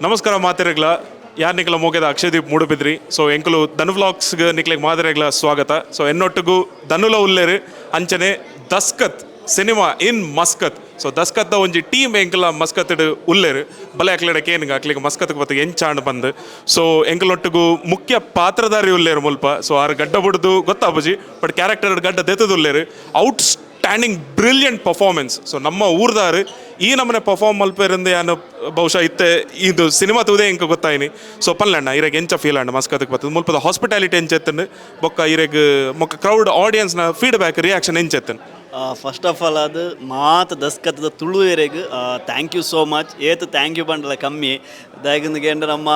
ನಮಸ್ಕಾರ ಮಾತೆರೆಗ್ಲ. ಯಾರ್ ನಿಕ್ಲ ಮೋಕೆದ ಅಕ್ಷದೀಪ್ ಮೂಡುಬಿದ್ರಿ. ಸೊ ಎಂಕುಲು ಧನು ವ್ಲಾಗ್ಸ್ಗೆ ನಿಕ್ಲೆಗ್ ಮಾತೆರೆಗ್ಲ ಸ್ವಾಗತ. ಸೊ ಎನ್ನೊಟ್ಟಿಗೂ ಧನುಲ ಉಲ್ಲೇರು, ಅಂಚನೆ ದಸ್ಕತ್ ಸಿನಿಮಾ ಇನ್ ಮಸ್ಕತ್. ಸೊ ದಸ್ಕತ್ದ ಒಂಜಿ ಟೀಮ್ ಎಂಕಲ ಮಸ್ಕತ್ ಉಲ್ಲೇರು. ಬಲೆ ಅಕ್ಲೆಡ ಕೇನುಗ, ಅಕ್ಲೆಗ್ ಮಸ್ಕತ್ಗೆ ಬತ್ತು ಎಂಚಾಂಡ್ ಬಂದು. ಸೊ ಎಂಕಲೊಟ್ಟಿಗೂ ಮುಖ್ಯ ಪಾತ್ರಧಾರಿ ಉಲ್ಲೇರು ಮುಲ್ಪ. ಸೊ ಆರು ಗಡ್ಡ ಬುಡ್ದು ಗೊತ್ತಾಪುಜಿ, ಬಟ್ ಕ್ಯಾರೆಕ್ಟರ್ ಗಡ್ಡ ದೆತ್ತದು ಉಲ್ಲೇರು. Out standing brilliant performance. So ನಮ್ಮ ಊರ್ದಾರು ಈ ನಮ್ಮನೆ ಪರ್ಫಾರ್ಮ್ ಮಲ್ಪೆರಿಂದ ಯಾನು ಬಹುಶಃ ಇತ್ತೆ ಇದು ಸಿನಿಮಾ ತೂದೇ ಎಂಕ ಗೊತ್ತಾಯಿನಿ. ಸೊ ಪಲ್ಲಣ್ಣ, ಇರೆಗ್ ಎಂಚ ಫೀಲ್ ಆಂಡ್ ಮಸ್ಕತ್ಗೆ ಬರ್ತದೆ? ಮುಲ್ಪದ ಹಾಸ್ಪಿಟಾಲಿಟಿ ಎಂಚ ಎತ್ತಂಡು? ಬೊಕ್ಕ ಇರೆಗ್ ಮೊಕ್ಕ ಕ್ರೌಡ್ ಆಡಿಯನ್ಸ್ನ ಫೀಡ್ಬ್ಯಾಕ್, ರಿಯಾಕ್ಷನ್ ಎಂಚ ಎತ್ತಂಡು? ಫಸ್ಟ್ ಆಫ್ ಆಲ್ ಅದು ಮಾತ ದಸ್ಕತ್ತದ ತುಳುವೆರೆಗ್ thank you so much. ಏತ್ thank you ಪಂಡಲ ಕಮ್ಮಿ. ದಾಯೆಗಂದ್ ಕೇಂಡ, ನಮ್ಮ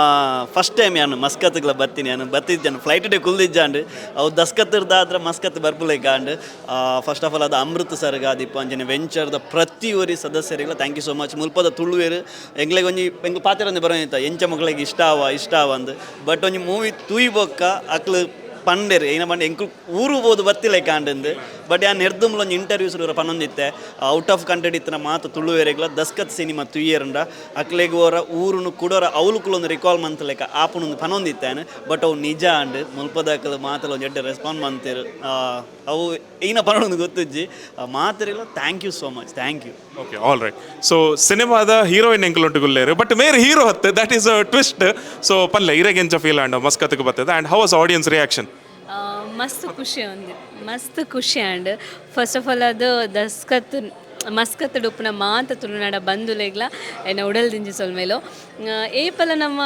ಫಸ್ಟ್ ಟೈಮ್ ಯಾನು ಮಸ್ಕತ್ಗ್ಲ ಬತ್ತೀನಿ. ಯಾನು ಬತ್ತಿದ್ದಾನು ಫ್ಲೈಟ್ ಡೇ ಕುಲ್ದಿಜ್ಜಾಂಡ್. ಅವು ದಸ್ಕತ್ತಿರ್ದಾದ್ರ ಮಸ್ಕತ್ ಬರ್ಪುಲೆಗ್ and. First of all ಅದು ಅಮೃತ್ ಸರ್ಗ್ ಆದಿಪ್ಪು, ಅಂಚನೆ ವೆಂಚರ್ದ ಪ್ರತಿ ಒರಿ ಸದಸ್ಯರಿಗ್ಲ thank you so much. ಮುಲ್ಪದ ತುಳುವೆರು ಎಂಗ್ಲೆಗ್ ಒಂಜಿ ಎಂಗ್ಲು ಪಾತೆರೊಂದು ಬರೋನಿತ್ತ, ಎಂಚ ಮಕ್ಕಳಿಗೆ ಇಷ್ಟ ಆವ, ಇಷ್ಟ ಆವ ಅಂದ್. ಬಟ್ ಒಂಜಿ ಮೂವಿ ತೂಯಿ ಬೊಕ್ಕ ಅಕ್ಲು ಪಂಡೆರ್, ಏನ ಪಂಡ, ಎಂಕು ಊರು ಬೋದು ಬತ್ತಿಲ್ಲ ಕಾಂಡಂದು. ಬಟ್ ಯಾನ್ ನೆರ್ದುಂಬ್ಲ ಒಂಜಿ ಇಂಟರ್ವ್ಯೂಸ್ ಪನೊಂದಿತ್ತೆ, ಔಟ್ ಆಫ್ ಕಂಟ್ರಿ ಇತ್ತಿನ ಮಾತು ತುಳುವೆರೆಗ್ಲ ದಸ್ಕತ್ ಸಿನಿಮಾ ತುಯ್ಯರಂಡ ಅಕ್ಲೆಗ್ ಓರ ಊರುನು ಕುಡೋರ ಅವ್ಲು ಕುಲೊಂದು ರಿಕಾಲ್ ಮಂತಲೆಕ ಆಪುನೊಂದು ಪನೊಂದಿತ್ತಾನು. ಬಟ್ ಅವು ನಿಜ ಅಂಡ್. ಮುಲ್ಪದಕಲು ಮಾತಲ ಒಂಜಿ ಎಡ್ಡೆ ರೆಸ್ಪಾಂಡ್ ಮಂತೇರು. ಅವು ಈನ ಪನೊಂದು ಗೊತ್ತಿಜ್ಜಿ. ಮಾತೆರೆಗ್ಲ thank you so much, thank you. Okay, all right. So ಸಿನಿಮಾದ ಹೀರೋಯಿನ್ ಎಂಕಲೊಟ್ಟು ಗುಲ್ಲೇರು, ಬಟ್ ಮೇರ್ ಹೀರೋ ಹತ್ತು, that is a twist. So ಪಲ್ಲೆ, ಇರೆಗ್ ಎಂಚ ಫೀಲ್ ಆಂಡ್ ಮಸ್ಕತ್ಗೆ ಬರ್ತದೆ, and how was audience reaction? ಮಸ್ತ್ ಖುಷಿ ಒಂದು, ಮಸ್ತ್ ಖುಷಿ ಆಂಡ್. ಫಸ್ಟ್ ಆಫ್ ಆಲ್ ಅದು ದಸ್ಕತ್ ಮಸ್ಕತ್ ಉಪ್ಪುನ ಮಾತ ತುಳುನಾಡ ಬಂಧುಲೆಗ್ಲ ಎನ್ನ ಉಡಲ್ ದಿಂಜಿ ಸೊಲ್ಮೆಲು. ಏಪಲ ನಮ್ಮ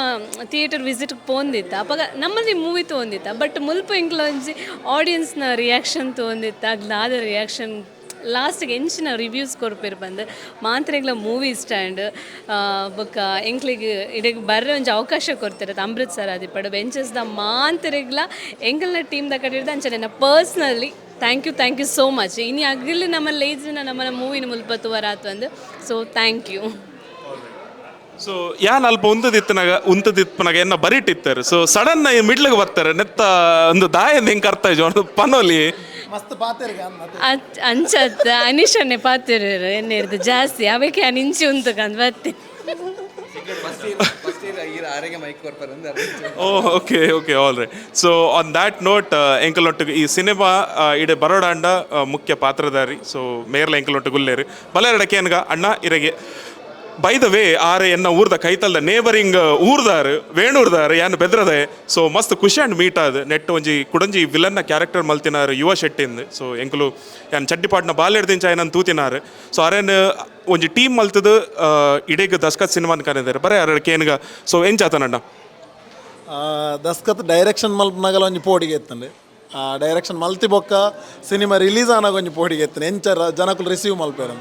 ಥಿಯೇಟರ್ ವಿಸಿಟ್ ಪೋಂದಿತ್ತ, ಅಪಗ ನಮ್ಮಲ್ಲಿ ಮೂವಿ ತೋಂದಿತ್ತ. ಬಟ್ ಮುಲ್ಪ ಎಂಕ್ಲ ಒಂಜಿ ಆಡಿಯನ್ಸ್ನ ರಿಯಾಕ್ಷನ್ ತೋಂದಿತ್ತ. ಅಗ್ಲಾದ ರಿಯಾಕ್ಷನ್, ಲಾಸ್ಟ್ಗೆ ಎಂಚಿನ ರಿವ್ಯೂಸ್ ಕೊರ್ಪೇರು ಬಂದು ಮಾತ್ರೆಗ್ಲ ಮೂವಿ ಸ್ಟ್ಯಾಂಡ್. ಬೊಕ್ಕ ಎಂಕ್ಲೆಗ್ ಇಡೆಗ್ ಬರ್ರೆ ಒಂಜಿ ಅವಕಾಶ ಕೊರ್ತಾರೆ ಅಮೃತ್ ಸರ್ ಆದಿಪ್ಪಡು, ಬೆಂಚಸ್ದ ಮಾಂತರೆಗ್ಲ ಎಂಕಲ್ನ ಟೀಮ್ದ ಕಡೆ ಅಂಚನೆ personally thank you, thank you so much. ಇನಿ ಅಗಲಿ ನಮ್ಮ ಲೇಜಿನ ನಮ್ಮನ ಮೂವಿನ ಮುಲ್ಪ ತೂವರಾತ್ ಒಂದು. So thank you. So ಯಾನ್ ಅಲ್ಪ ಉಂತದಿತ್ತನಾಗ ಉಂತದಿಪ್ಪನಾಗ ಎನ್ನ ಬರಿಟ್ಟಿತ್ತಾರೆ. ಸೊ ಸಡನ್ ಮಿಡ್ಲಿಗೆ ಬರ್ತಾರೆ. ನೆತ್ತ ಒಂದು ದಾಯ ಹೆಂಗೆ ಅರ್ಥ ಆಯ್ತು ಒಂದು ಪನೋಲಿ. ಮಸ್ತ್ ಪಾತೆರ್ಗೆ ಅನ್ನ. ಅಂಚತ್ ಅನಿಶನ್ನೆ ಪಾತಿರು ಎನ್ನೇರ್ದು ಜಾಸ್ತಿ ಅವಕ್ಕೆ ಇಂಚಿ ಉಂತಕಂದ್ ಬತ್ತಿ. ಆರೆಗೆ ಮೈಕ್ ಕೊರ್ಪರಂದು. Oh, okay, all right. So on that note, ಎಂಕಲೊಟ್ಟಿಗೆ ಈ ಸಿನಿಮಾ ಇಡೆ ಬರೋಡಾಂಡ ಮುಖ್ಯ ಪಾತ್ರಧಾರಿ, ಸೊ ಮೇರ್ಲ ಎಂಕಲೊಟ್ಟು ಗುಲ್ಲೇರು. ಬಲೆರಡ ಕೇನ್ಗ ಅಣ್ಣ ಇರೆಗೆ. ಬೈ the way, ಆರೆ ಎನ್ನ ಊರ್ದ ಕೈತಲ್ದ ನೇಬರಿಂಗ್ ಊರ್ದಾರು, ವೇಣೂರ್ದಾರು, ಯಾನ್ ಬೆದ್ರದೆ. ಸೊ ಮಸ್ತ್ ಖುಷಿ ಅಂಡ್ ಮೀಟ್ ಆದ್. ನೆಟ್ ಒಂಜಿ ಕುಡಂಜಿ ವಿಲನ್ನ ಕ್ಯಾರೆಕ್ಟರ್ ಮಲ್ತಿನಾರು ಯುವ ಶೆಟ್ಟಿಂದ್. ಸೊ ಎಂಕುಲು ಯಾನ್ ಚಡ್ಡಿಪಾಟ್ನ ಬಾಲೆಡ್ದಿಂಚ ಆಯ್ನನ್ ತೂತಿನಾರು. ಸೊ ಅರೇನ್ ಒಂಜಿ ಟೀಮ್ ಮಲ್ತದು ಇಡೀಗ ದಸ್ಕತ್ ಸಿನಿಮಾನ್ ಕರೆದಾರೆ. ಬರೇ ಅರ ಕೇನ್ಗ. ಸೊ ಎಂಚಾತನಣ್ಣ? ದಸ್ಕತ್ ಡೈರೆಕ್ಷನ್ ಮಲ್ಪನಾಗಲ ಒಂಜಿ ಪೋಡಿಗೆ ಎತ್ತಂಡೆ. ಆ ಡೈರೆಕ್ಷನ್ ಮಲ್ತಿ ಬೊಕ್ಕ ಸಿನಿಮಾ ರಿಲೀಸ್ ಆನಾಗ ಒಂಜಿ ಪೋಡಿಗೆ ಎತ್ತನೆ, ಎಂಚ ಜನಕುಲು ರಿಸೀವ್ ಮಲ್ಪೇರ.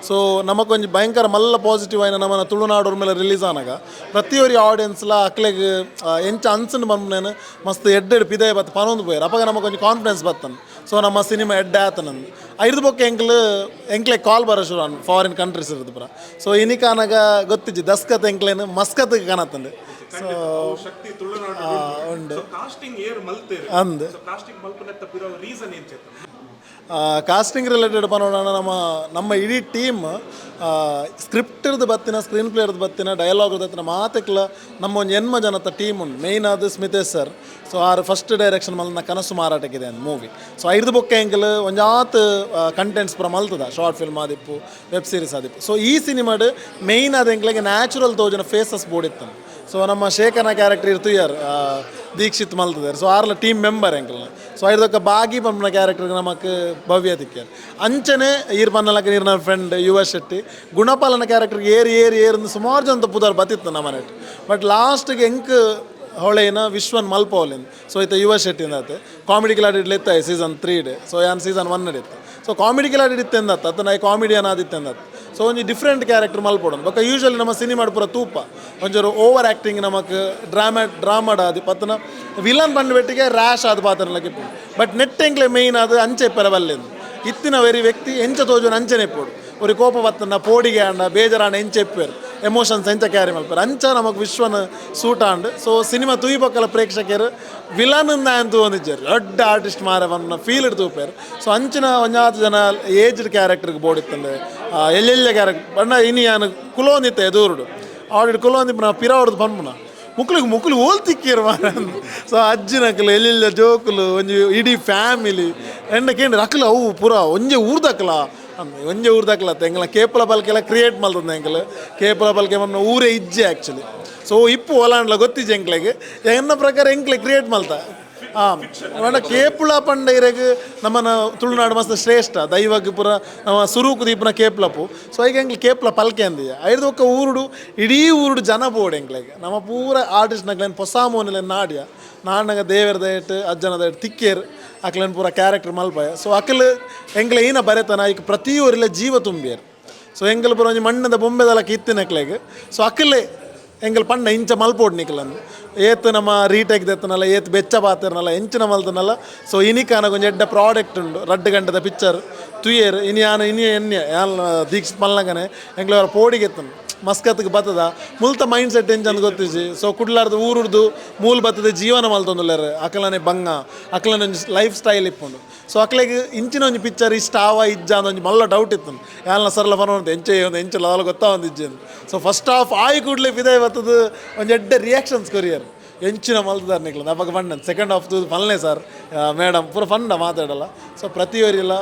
ಸೊ ನಮಕೊಂಜಿ ಭಯಂಕರ ಮಲ್ಲ ಪಾಸಿಟಿವ್ ಆಯ್ನ ನಮ್ಮನ ತುಳುನಾಡೋರ್ ಮೇಲೆ ರಿಲೀಸ್ ಆನಾಗ ಪ್ರತಿಯೊರಿ ಆಡಿಯನ್ಸ್ಲ ಅಕ್ಲೆಗ್ ಎಂಚ ಅನ್ಸನ್ ಬಂದ್ನೇನು ಮಸ್ತ್ ಎಡ್ಡೆಡ್ ಪಿದಯ ಬತ್ತ ಪನೊಂದು ಪೋಯರ್. ಅಪಗ ನಮಕೊಂಜಿ ಕಾನ್ಫಿಡೆನ್ಸ್ ಬತ್ತನ್, ಸೊ ನಮ್ಮ ಸಿನಿಮಾ ಎಡ್ಡೆ ಆತನಂದು. ಐದು ಬೊಕ್ಕ ಎಂಕ್ಲು ಎಂಕ್ಲೆ ಕಾಲ್ ಬರ ಶುರು ಫಾರಿನ್ ಕಂಟ್ರೀಸ್ ಇರ್ತದೆ ಪುರ. ಸೊ ಇನಿಕಾನಾಗ ಗೊತ್ತಿಜ್ಜಿ, ದಸ್ಕತ್ ಎಂಕ್ಲೇನು ಮಸ್ಕತ್ ಕನತ್ತಂಡು. ಸೊ ಶಕ್ತಿ ತುಳುನಾಡು. ಉಂಡು. ಕಾಸ್ಟಿಂಗ್ ಏರ್ ಮಲ್ತೇರು? ಅಂದ್. ಕಾಸ್ಟಿಂಗ್ ಮಲ್ಪನೆತ್ತ ಪಿರ ರೀಸನ್ ಏನ್ ಚೇತನ? ಕಾಸ್ಟಿಂಗ್ ರಿಲೇಟೆಡ್ ಪನೋಣ, ನಮ್ಮ ನಮ್ಮ ಇಡೀ ಟೀಮ್ ಸ್ಕ್ರಿಪ್ಟ್ ಬತ್ತಿನ, ಸ್ಕ್ರೀನ್ ಪ್ಲೇರ್ದು ಬತ್ತಿನ, ಡೈಲಾಗ್ ಬತ್ತಿನ ಮಾತೆಕ್ಲ ನಮ್ಮ ಒಂದು ಎನ್ಮ ಜನತ ಟೀಮ್ ಉಂಡು. ಮೇಯ್ನ್ ಅದು ಸ್ಮಿತೇಶ್ ಸರ್. ಸೊ ಆರು ಫಸ್ಟ್ ಡೈರೆಕ್ಷನ್ ಮಲ್ನ ಕನಸು ಮಾರಾಟಕ್ಕಿದೆ ಮೂವಿ. ಸೊ ಐದು ಬೊಕ್ಕ ಎಂಕಲ್ ಒಂಜಾತ್ ಕಂಟೆಂಟ್ಸ್ ಪೂರ ಮಲ್ತದ, ಶಾರ್ಟ್ ಫಿಲ್ಮ್ ಆದಿಪ್ಪು, ವೆಬ್ ಸೀರೀಸ್ ಆದಿಪ್ಪು. ಸೊ ಈ ಸಿನಿಮಾಡ್ ಮೇಯ್ನ್ ಅದು ಎಂಕ್ಲೆಗೆ ನ್ಯಾಚುರಲ್ ತೋಜನ ಫೇಸಸ್ ಬೋಡಿತ್ತು. ಸೊ ನಮ್ಮ ಶೇಖರ್ನ ಕ್ಯಾರೆಕ್ಟರ್ ಇರ್ತುಯಾರ್ ದೀಕ್ಷಿತ್ ಮಲ್ತದಾರೆ. ಸೊ ಆರ್ಲ ಟೀಮ್ ಮೆಂಬರ್ ಎಂಕಲ್ನ. ಸೊ ಐದೊಕ್ಕ ಬಾಗಿ ಪಂಪ್ನ ಕ್ಯಾರೆಕ್ಟರ್ ನಮಕ್ ಭವ್ಯ ತಿಕ್ಯಾರ. ಅಂಚನೆ ಈರ್ ಪನ್ನಲಕ ನೀರ್ನ ಫ್ರೆಂಡ್ ಯುವ ಶೆಟ್ಟಿ, ಗುಣಪಾಲನ ಕ್ಯಾರೆಕ್ಟರ್ ಏರಿ ಏರಿ ಏರ್ಂದು ಸುಮಾರು ಜನ ಪುದರ್ ಬತ್ತಿತ್ತು ನಮ್ಮ ಮನೆಟ್. ಬಟ್ ಲಾಸ್ಟ್ಗೆ ಎಂಕ್ ಹೊಳೆನ ವಿಶ್ವನ್ ಮಲ್ಪೋಲಿಂದ. ಸೊ ಇತ್ತ ಯುವ ಶೆಟ್ಟಿಂದ ಆತೆ ಕಾಮಿಡಿ ಕಿಲಾಡಿ ಇತ್ತ ಸೀಸನ್ 3 ಡೆ. ಸೊ ಯಾನ್ ಸೀಸನ್ 1 ಇತ್ತು. ಸೊ ಕಾಮಿಡಿ ಕಿಲಾಡಿ ಇತ್ತೆಂದತ್ತ ಅತ್ತ ನಾ ಕಾಮಿಡಿಯನ್ ಆದಿತ್ತೆಂದತ್ತ. ಸೊ ಒಂಜಿ ಡಿಫ್ರೆಂಟ್ ಕ್ಯಾರೆಕ್ಟರ್ ಮಲ್ಪೊಡು. ಬೊಕ್ಕ ಯೂಶಲಿ ನಮ್ಮ ಸಿನಿಮಾ ಪೂರ ತೂಪ, ಒಂಚೂರು ಓವರ್ ಆ್ಯಕ್ಟಿಂಗ್ ನಮಕ್ ಡ್ರಾಮಾ ಡ್ರಾಮಾಡ್ ಆದಿ ಪತ್ತನ ವಿಲನ್ ಬಂದು ಬೆಟ್ಟಿಗೆ ರ್ಯಾಶ್ ಆದ ಪಾತ್ರ ಇಪ್ಪು. ಬಟ್ ನೆಟ್ ಎಂಕ್ಲೆ ಮೇಯ್ನ್ ಅದು ಅಂಚೆ ಇಪ್ಪರ ಬಲ್ಲೆಂದು ಇತ್ತಿನ ವೆರಿ ವ್ಯಕ್ತಿ ಎಂಚ ತೋಜುನ ಅಂಚನೆ ಇಪ್ಪೊಡು. ಒರಿ ಕೋಪ ಬತ್ತನ, ಪೋಡಿಗೆ ಆಂಡ, ಬೇಜಾರಾಂಡ ಎಂಚ ಇಪ್ಪೇರು, ಎಮೋಷನ್ಸ್ ಎಂಚ ಕ್ಯಾರಿ ಮಲ್ಪೇರು, ಅಂಚ ನಮಕ್ ವಿಶ್ವನ ಸೂಟ್ ಆಂಡ್. ಸೊ ಸಿನಿಮಾ ತೂಯಿ ಬೊಕ್ಕಲ ಪ್ರೇಕ್ಷಕರು ವಿಲನ್ ಅಂತ ಒಂದಿಜ್ಜಾರು, ದೊಡ್ಡ ಆರ್ಟಿಸ್ಟ್ ಮಾರ ಬಂದ ಫೀಲ್ ತೂಪೇರು. ಸೊ ಅಂಚಿನ ಒಂಜಾತ್ ಜನ ಏಜ್ಡ್ ಕ್ಯಾರೆಕ್ಟರ್ಗೆ ಬೋಡಿತ್ತಂದೆ ಎಲ್ಲೆಲ್ಲ ಕ್ಯಾರೆಕ್ಟರ್ ಬಣ್ಣ ಇನಿ ಯಾನು ಕುಲೋನಿತ್ತೆ ಎದುರುಡು. Audit ಕುಲೊಂದಿಪ್ಪುನ ಪಿರ ಹೊಡ್ದು ಪನ್ಪುನ ಮುಕ್ಲಿಗೆ ಮುಕ್ಲು ಓಲ್ ತಿಕ್ಕಿರ್ ಮಾರ. ಸೊ ಅಜ್ಜಿನಕಲು ಎಲ್ಲೆಲ್ಲ ಜೋಕುಲು, ಒಂಜಿ ಇಡೀ ಫ್ಯಾಮಿಲಿ ಎಂಡ ಕೇಂದ್ರ ಅಕ್ಲು ಅವು ಪೂರ ಒಂಜೆ ಊರ್ದಕ್ಲ, ಒಂಜೆ ಊರ್ದಕ್ಲ. ಎಂಗ್ಲ ಕೇಪುಲ ಪಲ್ಕೆಲ್ಲ ಕ್ರಿಯೇಟ್ ಮಲ್ತದ. ಎಂಕಲ್ ಕೇಪುಲ ಪಲ್ಕೆ ಮನ್ನ ಊರೇ ಇಜ್ಜೆ ಆ್ಯಕ್ಚುಲಿ. ಸೊ ಇಪ್ಪು ಒಲಾಂಡ್ಲ ಗೊತ್ತಿಜ್ಜೆ ಎಂಕ್ಲೆಗ್. ಎನ್ನ ಪ್ರಕಾರ ಎಂಕ್ಲೆ ಕ್ರಿಯೇಟ್ ಮಲ್ತ. ಪಂಡ ಕೇಪುಳ ಪಂಡ ಇರೆಗ್ ನಮ್ಮನ ತುಳುನಾಡು ಮಸ್ತ್ ಶ್ರೇಷ್ಠ ದೈವಗ್ ಪೂರ ನಮ್ಮ ಸುರೂಕು ದೀಪನ ಕೇಪ್ಲಪ್ಪು. ಸೊ ಈಗ ಎಂಕ್ಲೆ ಕೇಪ್ಲ ಪಲ್ಕೆ ಅಂದಿಯ ಐದು ಒಕ್ಕ ಊರುಡು, ಇಡೀ ಊರುಡು ಜನ ಬೋಡು ಎಂಕ್ಲೆಗ್. ನಮ್ಮ ಪೂರ ಆರ್ಟಿಸ್ಟ್ ನಕ್ಲೆನ್ ಹೊಸ ಮೋನೆಲೆನ್ ನಾಡ್ಯ ನಾಡ್ನಗ ದೇವರ ದಯಟ್, ಅಜ್ಜನ ದಯಟ್ ತಿಕ್ಕೇರ್. ಅಕ್ಲೆನ್ ಪೂರ ಕ್ಯಾರೆಕ್ಟರ್ ಮಲ್ಪಾಯ. ಸೊ ಅಕ್ಲ್ ಎಂಕ್ಲೆ ಈನ ಬರೆತನ ಈಗ ಪ್ರತಿ ಊರಿಲ್ಲ ಜೀವ ತುಂಬಿಯರ್. ಸೊ ಎಂಕಲ್ ಪೂರ ಒಂಜಿ ಮಣ್ಣದ ಬೊಂಬೆದಲಕ ಇತ್ತಿನಕ್ಲೆಗ್. ಸೊ ಅಕ್ಲೆ ಎಂಕಲ್ ಪಂಡ ಇಂಚ ಮಲ್ಪೋಡ್ ನಿಕ್ಲಂದು. ಏತ್ ನಮ್ಮ ರೀಟೇಕ್ ದೆತ್ತನಲ್ಲ, ಏತ್ ಬೆಚ್ಚ ಪಾತೆರ್ನಲ್ಲ, ಎಂಚಿನ ಮಲ್ತನಲ್ಲ. ಸೊ ಇನಿಕಾನ ಒಂಜಿ ಎಡ್ಡೆ ಪ್ರಾಡಕ್ಟ್ ಉಂಡು. 2 ಗಂಟೆದ ಪಿಕ್ಚರ್ ತುಯೇರ್. ಇನಿ ಯಾನ್ ಇನಿ ಎನ್ಯ ಯಾನ್ ದೀಕ್ಷಿತ್ ಮಲ್ನಗನೆ ಎಂಕ್ಲೆ ಅವರ ಪೋಡಿಗೆ ಎತ್ತನು. ಮಸ್ಕತ್ಗೆ ಬತ್ತದ ಮುಲ್ತ ಮೈಂಡ್ ಸೆಟ್ ಎಂಚಂದ್ ಗೊತ್ತಿಜಿ. ಸೊ ಕುಡ್ಲಾರ್ದು ಊರುಡ್ದು ಮೂಲು ಬತ್ತದ ಜೀವನ ಮಲ್ತೊಂದುಲ್ಲೆರ್. ಅಕ್ಲನೆ ಬಂಗ, ಅಕ್ಲನೆ ಒಂಜಿ ಲೈಫ್ ಸ್ಟೈಲ್ ಇಪ್ಪುಂಡು. ಸೊ ಅಕ್ಲೆಗ್ ಇಂಚಿನ ಒಂಜಿ ಪಿಕ್ಚರ್ ಇಷ್ಟ ಆವ ಇಜ್ಜ ಅಂದ್ ಒಂಜಿ ಮಲ್ಲ ಡೌಟ್ ಇತ್ತು. ಯಾಲ್ನ ಸರ್ಲ ಪನೊಂದು ಎಂಚೆ ಒಂದು ಎಂಚ ಲಾಲ ಗೊತ್ತಾವಂದಿಜ್ಜಿ. So first half ಆಯಿ ಕೂಡಲೇ ಫಿದಾಯ್ ಬತ್ತದ ಒಂಜಿ ಎಡ್ಡೆ ರಿಯಾಕ್ಷನ್ಸ್ ಕೊರಿಯರ್. ಎಂಚಿನ ಮಲ್ತದಾರ್ ನಿಕ್ಲ ಅಪಗ ಪಂಡ ಸೆಕೆಂಡ್ ಹಾಫ್ ತೂದು ಪನ್ಲೆ ಸರ್, ಮೇಡಮ್ ಪೂರ ಫಂಡ ಮಾತಾಡಲ್ಲ. ಸೊ ಪ್ರತಿಯೊರಿಲ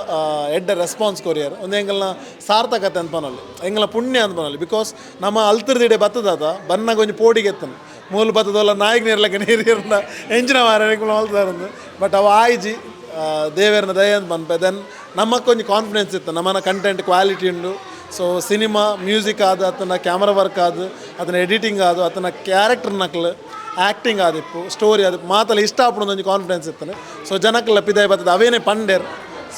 ಎಡ್ಡೆ ರೆಸ್ಪಾನ್ಸ್ ಕೊರಿಯರ್. ಒಂದು ಎಂಗಲ್ನ ಸಾರ್ಥಕತೆ ಅಂತ ಪನೊಲಿ, ಎಂಗಲ್ನ ಪುಣ್ಯ ಅಂತ ಪನೊಲಿ. Because ನಮ್ಮ ಅಲ್ತಿರ್ದಿಡೆ ಬತ್ತದಾತ ಬನ್ನಾಗ ಒಂಜಿ ಪೋಡಿಗೆ ಎತ್ತನು. ಮೂಲು ಬತ್ತದಲ್ಲ ನಾಯಿಗೆ ನೀರ್ಲಕ್ಕ ನೀರು ಇರ್ನ ಎಂಚಿನ ಮಾರ ಮಲ್ತದಾರಂದು. ಬಟ್ ಅವ ಆಯ್ಜಿ, ದೇವೆರ್ನ ದಯ ಅಂತ ಪನ್ಪೆ. Then ನಮ್ಮಕ್ಕೊಂಜಿ ಕಾನ್ಫಿಡೆನ್ಸ್ ಇತ್ತು, ನಮ್ಮನ ಕಂಟೆಂಟ್ ಕ್ವಾಲಿಟಿ ಉಂಡು. So cinema music ಆದ, ಆತನ ಕ್ಯಾಮ್ರಾ ವರ್ಕ್ ಆದ, ಅದನ್ನ ಎಡಿಟಿಂಗ್ ಆದ, ಆತನ ಕ್ಯಾರೆಕ್ಟರ್ ನಕ್ಲು ಆ್ಯಕ್ಟಿಂಗ್ ಆದಿಪ್ಪು, ಸ್ಟೋರಿ ಆದಿಪ್ಪು, ಮಾತಲ್ಲ ಇಷ್ಟ ಆಪುಂಡು ಒಂಜಿ ಕಾನ್ಫಿಡೆನ್ಸ್ ಇತ್ತನೆ. ಸೊ ಜನಕ್ಕೆಲ್ಲ ಪಿದಾಯ್ ಬತ್ತದ ಅವೇನೇ ಪಂಡೇರ್.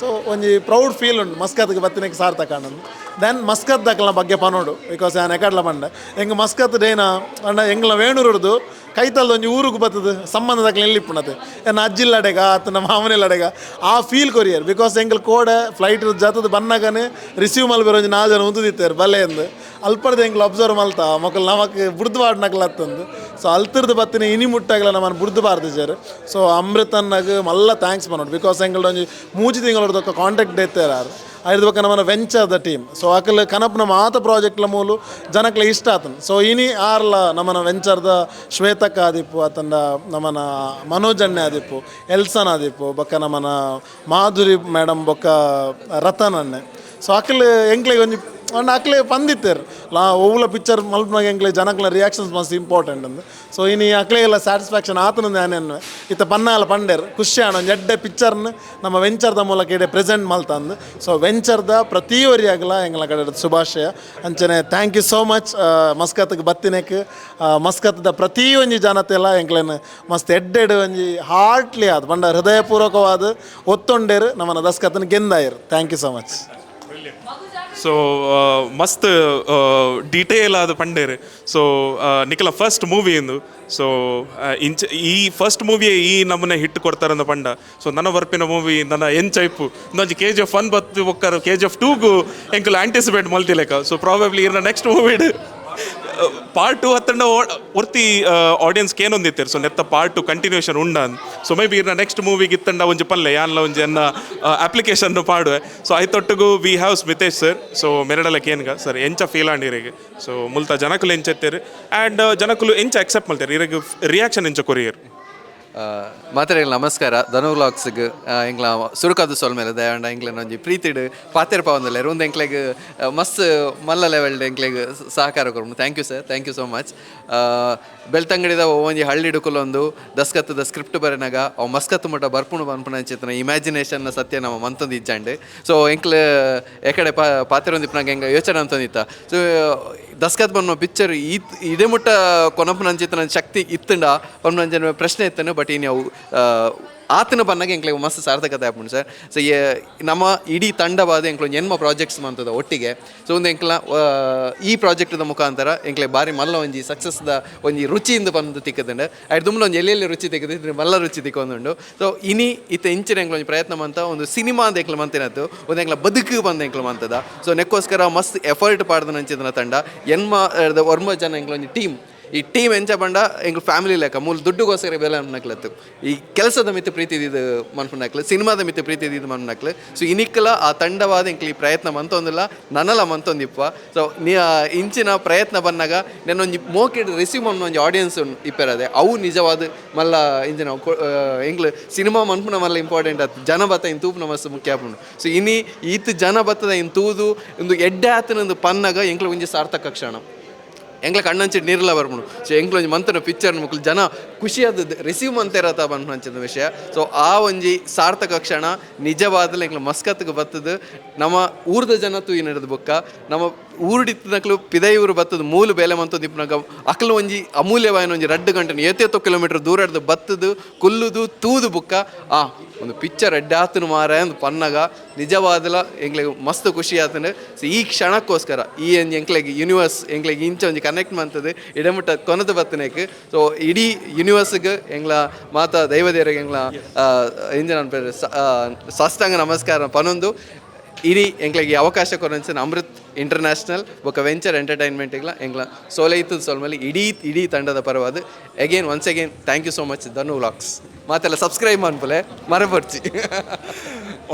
ಸೊ ಒಂಜಿ ಪ್ರೌಡ್ ಫೀಲ್ ಉಂಡು, ಮಸ್ಕತ್ಗೆ ಬತ್ತಿನಕ್ಕೆ ಸಾರ್ಥಕ ಆಂಡ್. Then Muscat ದಕ್ಲನ ಬಗ್ಗೆ ಪನೋಡು, because ಯಾನ್ ಎಕಡ್ಲ ಪಂಡೆ ಎಂಗ್ ಮಸ್ಕತ್ ಡೇನ ಅಂಡ ಎಂಗ್ಲ ವೇಣೂರುಡ್ದು ಕೈತಲ್ದ ಒಂಜಿ ಊರುಗು ಬತ್ತದ ಸಂಬಂಧ ದಕ್ಲ ಎಲ್ಲಿಪ್ಪುನತೆ. ಎನ್ನ ಅಜ್ಜಿಲ್ಲಡೆಗ ಆತನ ಮಾಮನಿಲ್ಲಡೆಗ ಆ feel courier. Because ಎಂಕಲ್ ಕೋಡೆ ಫ್ಲೈಟ್ ಜತದ ಬನ್ನಗನೆ ರಿಸೀವ್ ಮಲ್ಬೇರು ಒಂಜಿ ನಾಲ್ ಜನ ಉಂತುದಿತ್ತೇರು ಬಲ್ಲೆ ಎಂದ್. ಅಲ್ಪಡ್ದು ಎಂಕ್ಲು ಅಬ್ಸರ್ವ್ ಮಲ್ತ ಮೊಕಲ್ ನಮಕ್ ಬುಡ್ದು ಬಾಡ್ನಕ್ಲ ಅತ್ತಂದು. ಸೊ ಅಲ್ತಿರ್ದು ಬತ್ತಿನ ಇನಿ ಮುಟ್ಟಾಗಲ ನಮ್ಮನ್ನು ಬುಡ್ದು ಬಾರ್ದಿಜಾರು. ಸೊ ಅಮೃತನ್ನಾಗ ಮಲ್ಲ thanks ಪನೋಡು. Because ಎಂಕಲ್ಡ ಒಂಜಿ 3 ತಿಂಗಳದೊಕ್ಕ ಕಾಂಟ್ಯಾಕ್ಟ್ ಇತ್ತೇರಾರು. ಐದು ಬೊಕ್ಕ ನಮ್ಮನ venture the team. So Akal ಕನಪ್ನ ಮಾತ ಪ್ರಾಜೆಕ್ಟ್ಲ ಮೂಲು ಜನಕ್ಲೆ ಇಷ್ಟ ಆತನ. ಸೊ ಇನಿ ಆರ್ಲ ನಮ್ಮನ ವೆಂಚರ್ದ ಶ್ವೇತಕ್ಕ ಆದಿಪ್ಪು, ಆತಂಡ ನಮ್ಮನ ಮನೋಜ್ ಅಣ್ಣೆ ಆದಿಪ್ಪು, ಎಲ್ಸನ್ ಆದಿಪ್ಪು, ಬೊಕ್ಕ ನಮ್ಮನ ಮಾಧುರಿ ಮೇಡಮ್, ಬೊಕ್ಕ ರತನ್ ಅಣ್ಣೆ. ಸೊ ಅಕಲ್ ಎಂಕ್ಲೆಗ್ ಒಂಜಿ ಅಂಡ್ ಅಕ್ಲೆ ಪಂದಿತ್ತೇರ್ ಲಾ ಒವ್ಲ ಪಿಕ್ಚರ್ ಮಲ್ಪನಾಗ ಎಂಕ್ಲೆ ಜನಕ್ಲ ರಿಯಾಕ್ಷನ್ಸ್ ಮಸ್ತ್ ಇಂಪಾರ್ಟೆಂಟ್ ಅಂದ್. ಸೊ ಇನಿ ಅಕ್ಲೆಗೆಲ್ಲ ಸ್ಯಾಟಿಸ್ಫ್ಯಾಕ್ಷನ್ ಆತನ ಯಾನೇನು ಇತ್ತ ಪನ್ನಾಲ ಪಂಡೇರ್. ಖುಷಿ ಆಣ ಒಂಜಿ ಎಡ್ಡೆ ಪಿಕ್ಚರ್ನ ನಮ್ಮ ವೆಂಚರ್ದ ಮೂಲಕ ಇಡೆ ಪ್ರೆಸೆಂಟ್ ಮಲ್ತಂದು. ಸೊ ವೆಂಚರ್ದ ಪ್ರತಿಯೊರಿಯಾಗಲ ಎಂಗ್ಲ ಕಡೆ ಶುಭಾಶಯ. ಅಂಚನೆ thank you so much ಮಸ್ಕತ್ಗೆ ಬತ್ತಿನೆಕ್. ಮಸ್ಕತ್ದ ಪ್ರತಿಯೊಂಜಿ ಜನತೆಲ್ಲ ಎಂಕ್ಲೆನ್ ಮಸ್ತ್ ಎಡ್ಡೆಡ್ ಒಂಜಿ ಹಾರ್ಟ್ಲಿ ಆದ್ ಪಂಡ ಹೃದಯಪೂರ್ವಕವಾದ ಒತ್ತೊಂಡೇರು, ನಮ್ಮನ ದಸ್ಕತ್ನ ಗೆಂದಾಯರು. Thank you so much. So ಮಸ್ತ್ ಡೀಟೇಲ್ ಆದ ಪಂಡೇರ್. ಸೊ ನಿಖಲ ಫಸ್ಟ್ ಮೂವಿ ಇಂದು. ಸೊ ಇಂಚ ಈ ಫಸ್ಟ್ ಮೂವಿ ಈ ನಮ್ಮನೆ ಹಿಟ್ ಕೊಡ್ತಾರಂದ ಪಂಡ. ಸೊ ನನ್ನ ವರ್ಪಿನ ಮೂವಿ ನನ್ನ ಎಂಚೈಪು ಇಂದೊಂಜಿ ಕೆಜಿಎಫ್ 1 ಬತ್ತು ಬೊಕ್ಕರು ಕೆಜಿಎಫ್ 2ಗು ಎಂಕುಲು ಆಂಟಿಸಿಪೇಟ್ ಮಲ್ತಿಲೆಕ. ಸೊ ಪ್ರಾಬಬ್ಲಿ ಇರ್ನ next movie part 2 ಹತ್ತಂಡ ಒರ್ತಿ ಆಡಿಯನ್ಸ್ ಕೇನೊಂದಿತ್ತೇರು. ಸೊ ನೆತ್ತ ಪಾರ್ಟ್ 2 ಕಂಟಿನ್ಯೂಷನ್ ಉಂಡ. So may be ಇರ್ನ ನೆಕ್ಸ್ಟ್ ಮೂವಿಗೆ ಇತ್ತಂಡ ಒಂಜಿ ಪಲ್ಲೆ ಯಾನ್ಲ ಒಂಜಿ ಎನ್ನ ಅಪ್ಲಿಕೇಶನ್ ಪಾಡುವೆ. ಸೊ ಐತೊಟ್ಟಿಗೂ we have Smitesh sir. So ಮೆರಡಲ ಕೇನ್ಗ sir, ಎಂಚ ಫೀಲ್ ಆಂಡ್ ಇರೆಗ್? ಸೊ ಮುಲ್ತ ಜನಕುಲು ಎಂಚ ಎತ್ತೇರು ಆ್ಯಂಡ್ ಜನಕುಲು ಎಂಚ ಅಕ್ಸೆಪ್ಟ್ ಮಲ್ತೇರು? ಇರೆಗ್ ರಿಯಾಕ್ಷನ್ ಎಂಚ ಕೊರಿಯರ್? ಮಾತೆರೆಗ್ಲ ನಮಸ್ಕಾರ. ಧನು ವ್ಲಾಗ್ಸ್ಗ್ ಎಂಕ್ಲ ಸುರುಕಾದ ಸೊಲ್ಮೆಲೆ. ದಯವಂಡ ಎಂಕ್ಲೆನ ಒಂಜಿ ಪ್ರೀತಿಡ್ ಪಾತೆರ್ ಪಾವಂದಲ್ಲೆರ್. ಒಂದು ಎಂಕ್ಲೆಗ್ ಮಸ್ತ್ ಮಲ್ಲ ಲೆವೆಲ್ಡ್ ಎಂಕ್ಲೆಗ್ ಸಹಕಾರ ಕೊರ್ಪುಂಡು. Thank you sir, thank you so much. ಬೆಳ್ತಂಗಡಿದ ಒಂಜಿ ಹಳ್ಳಿ ಕುಲೊಂದು ದಸ್ಕತ್ತದ ಸ್ಕ್ರಿಪ್ಟ್ ಬರೆನಾಗ ಅವು ಮಸ್ಕತ್ ಮುಟ್ಟ ಬರ್ಪುಣು ಪನ್ಪುನ ಚಿತ್ರನ ಇಮ್ಯಾಜಿನೇಷನ್ ಸತ್ಯ ನಮ್ಮ ಮಂತೊಂದು ಇಜ್ಜಾಂಡ್. ಸೊ ಎಂಕ್ಲೆ ಎಕಡೆ ಪಾತೆರೊಂದಿಪ್ಪನಾಗ ಎಂಗ ಯೋಚನೆ ಅಂತಂದಿತ್ತ. ಸೊ ದಸ್ಕತ್ ಬನ್ನೋ ಪಿಕ್ಚರ್ ಈ ಇದೇ ಮುಟ್ಟ ಕೊನಪುನಂಚಿತ್ತನ ಶಕ್ತಿ ಇತ್ತಂಡ ಪನ್ಪುನಂಚಿನ ಪ್ರಶ್ನೆ ಇತ್ತನು. ಬಟ್ ಇನಿ ಅವು ಆತನ ಬನ್ನಾಗ ಎಂಕ್ಲೆಗ್ ಮಸ್ತ್ ಸಾರ್ಥಕತೆ ಆಪುಂಡು ಸರ್. ಸೊ ನಮ್ಮ ಇಡೀ ತಂಡವಾದ ಎಂಕ್ಲು ಎನ್ಮ ಪ್ರಾಜೆಕ್ಟ್ಸ್ ಮಂತದ ಒಟ್ಟಿಗೆ. ಸೊ ಒಂದು ಎಂಕ್ಲ ಈ ಪ್ರಾಜೆಕ್ಟ್ದ ಮುಖಾಂತರ ಎಂಕ್ಲೆ ಬಾರಿ ಮಲ್ಲ ಒಂಜಿ ಸಕ್ಸಸ್ದ ಒಂಜಿ ರುಚಿಯಿಂದ ಬಂದು ತಿಕ್ಕದಂಡೆ. ಐಟ್ ದುಂಬಲ ಒಂಜಿ ಎಲ್ಲೆಲ್ಲಿ ರುಚಿ ತಿಕ್ಕದು, ಮಲ್ಲ ರುಚಿ ತಿಕ್ಕೊಂದುಂಡು. ಸೊ ಇನಿ ಇತ್ತ ಇಂಚಿನ ಎಂಕ್ಲ ಒಂಜಿ ಪ್ರಯತ್ನ ಮಂತ ಒಂದು ಸಿನಿಮಾ ಅಂತ ಎಂಕ್ಲ ಮಂತಿನತ್ತು ಒಂದು ಎಂಕ್ಲ ಬದುಕು ಬಂದ ಎಂಕ್ಲ ಮಂತದ. ಸೊ ನೆಕ್ಕೋಸ್ಕರ ಮಸ್ತ್ ಎಫರ್ಟ್ ಪಾಡ್ದ ನಂಚಿನ ತಂಡ ಎನ್ಮ ಒರ್ಮ ಜನ ಎಂಕ್ಲ ಒಂಜಿ ಟೀಮ್. ಈ ಟೀಮ್ ಎಂಚ ಪಂಡ ಎಂಕ್ಲು ಫ್ಯಾಮಿಲಿ ಲೆಕ್ಕ. ಮೂಲು ದುಡ್ಡುಗೋಸ್ಕರ ಬೇಲೆ ಮನ್ಪುನಕ್ಲತ್ತು, ಈ ಕೆಲಸದ ಮಿತ್ತು ಪ್ರೀತಿ ಇದ್ದಿದ್ದು ಮನ್ಪುನಕ್ಲು, ಸಿನಿಮಾದ ಮಿತ್ತು ಪ್ರೀತಿ ಇದ್ದಿದ್ದು ಮನ್ಪುನಕ್ಲು. ಸೊ ಇನಿಕ್ಲ ಆ ತಂಡವಾದ ಎಂಕ್ಲು ಈ ಪ್ರಯತ್ನ ಮಂತೊಂದಿಲ್ಲ, ನನಲ ಮಂತೊಂದಿಪ್ಪ. ಸೊ ನೀ ಇಂಚಿನ ಪ್ರಯತ್ನ ಬಂದಾಗ ನೆನ್ನೊಂಜಿ ಮೋಕೆಡ್ ರಿಸೀವ್ ಮನ್ಪುನ ಒಂಜಿ ಆಡಿಯನ್ಸ್ ಇಪ್ಪೆರದೆ, ಅವು ನಿಜವಾದ ಮಲ್ಲ ಇಂಚಿನ ಎಂಕ್ಲು ಸಿನಿಮಾ ಮನ್ಪುನ ಮಲ್ಲ ಇಂಪಾರ್ಟೆಂಟ್ ಆತು, ಜನ ಬತ್ತ ಇನ್ ತೂಪುನ ಮಸ್ತ್ ಮುಖ್ಯ ಆಪುಂಡು. ಸೊ ಇನಿ ಈತ್ ಜನ ಬತ್ತದ ಇನ್ ತೂದು ಒಂದು ಎಡ್ಡೆ ಆತನ ಒಂದು ಪನ್ನಗ ಎಂಕ್ಲು ಒಂಜಿ ಸಾರ್ಥಕ ಕ್ಷಣ. ಎಂಕ್ಲ ಕಣ್ಣಂಚಿ ನೀರ್ಲ ಬರ್ಪುಂಡು. ಸೊ ಎಂಕ್ಲ ಒಂಜಿ ಮಂತನ ಪಿಕ್ಚರ್ ಮುಕ್ಲು ಜನ ಖುಷಿಯಾದ ರಿಸೀವ್ ಮಂತೇರತ ಪನ್ಪುನಂಚಿನ ವಿಷಯ. ಸೊ ಆ ಒಂಜಿ ಸಾರ್ಥಕ ಕ್ಷಣ ನಿಜವಾದಲ ಎಂಕ್ಲ ಮಸ್ಕತ್ಗೆ ಬತ್ತದು. ನಮ್ಮ ಊರ್ದ ಜನ ತೂಯಿ ನಡೆದ ಬೊಕ್ಕ ನಮ್ಮ ಊರುಡಿತ್ತಿನಕ್ಲು ಪಿದೈ ಊರು ಬತ್ತದ ಮೂಲು ಬೇಲೆ ಮಂತೊಂದು ಇಪ್ಪುನಗ ಅಕ್ಲು ಒಂಜಿ ಅಮೂಲ್ಯವಾಯಿನ ಒಂಜಿ 2 ಗಂಟೆ ಏತೇತೋ ಕಿಲೋಮೀಟರ್ ದೂರ ಹಿಡ್ದು ಬತ್ತದು ಕುಲ್ಲುದು ತೂದು ಬುಕ್ಕ ಆ ಒಂದು ಪಿಕ್ಚರ್ ಎಡ್ಡಾತನು ಮಾರ ಅಂದ್ ಪನ್ನಗ ನಿಜವಾದಲ ಎಂಕ್ಲೆಗ್ ಮಸ್ತ್ ಖುಷಿ ಆತನು. ಸೊ ಈ ಕ್ಷಣಕ್ಕೋಸ್ಕರ ಈ ಒಂಜಿ ಎಂಕ್ಲೆಗ್ ಯೂನಿವರ್ಸ್ ಎಂಕ್ಲೆಗ್ ಇಂಚ ಒಂಜಿ ಕನೆಕ್ಟ್ ಮಂತದು ಇಡಮುಟ್ಟ ಕೊನದು ಬತ್ತನೇಕ್. ಸೊ ಇಡೀ ಯೂನಿವರ್ಸ್ಗೆ ಎಂಗ್ಲ ಮಾತಾ ದೈವದೇವರಿಗೆ ಎಂಗ್ಲ ಇಂಜ ನನ್ನ ಸಾಷ್ಟಾಂಗ ನಮಸ್ಕಾರ ಪನೊಂದು, ಇಡೀ ಎಂಕ್ಲೆಗ್ ಈ ಅವಕಾಶ ಕೊರಂಚಿನ ಅಮೃತ್ ಇಂಟರ್ನ್ಯಾಷನಲ್ ಬೊಕ ವೆಂಚರ್ ಎಂಟರ್ಟೈನ್ಮೆಂಟ್ಗಳ ಎಂಗ್ಲ ಸೋಲೈತು ಸೋಲ್ಮಲ್ಲಿ ಇಡೀ ಇಡೀ ತಂಡದ ಪರವಾದ again, once again, thank you so much. Dhanu vlogs ಮಾತೆಲ್ಲ ಸಬ್ಸ್ಕ್ರೈಬ್ ಮನ್ಪುಲೆ, ಮರಪರ್ಚಿ.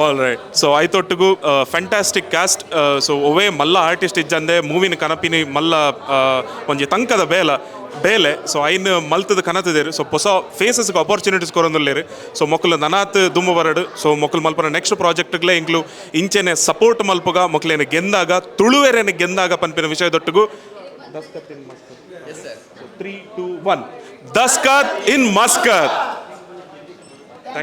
ಆಲ್ ರೈಟ್, ಸೊ ಐತೊಟ್ಟಿಗೂ ಫ್ಯಾಂಟಾಸ್ಟಿಕ್ ಕ್ಯಾಸ್ಟ್. ಸೊ ಒವೇ ಮಲ್ಲ ಆರ್ಟಿಸ್ಟ್ ಇಜ್ಜಂದೆ ಮೂವಿನ ಕನಪಿನಿ ಮಲ್ಲ ಒಂಜಿ ತಂಕದ ಬೇಲ ಬೇಲೆ. ಸೊ ಐನ್ ಮಲ್ತದ ಕನತದೇರು. ಸೊ ಹೊಸ ಫೇಸಸ್ಗೆ ಅಪರ್ಚುನಿಟೀಸ್ ಕೊರೊಂದುಲ್ಲೇರು. ಸೊ ಮೊಕ್ಕಲು ನನಾತ್ ದುಮ್ಮು ಬರಡು. ಸೊ ಮೊಕ್ಕಲು ಮಲ್ಪನ ನೆಕ್ಸ್ಟ್ ಪ್ರಾಜೆಕ್ಟ್ಗಳೇ ಇಂಕ್ಲು ಇಂಚೆನೆ ಸಪೋರ್ಟ್ ಮಲ್ಪುಗ, ಮೊಕ್ಲೇನ ಗೆಂದಾಗ, ತುಳುವೆರೇನ ಗೆಂದಾಗ ಪನ್ಪಿನ ವಿಷಯದೊಟ್ಟಿಗೂ. ದಸ್ಕತ್ ಇನ್ ಮಸ್ಕತ್. 3, 2, 1, ದಸ್ಕತ್ ಇನ್ ಮಸ್ಕತ್.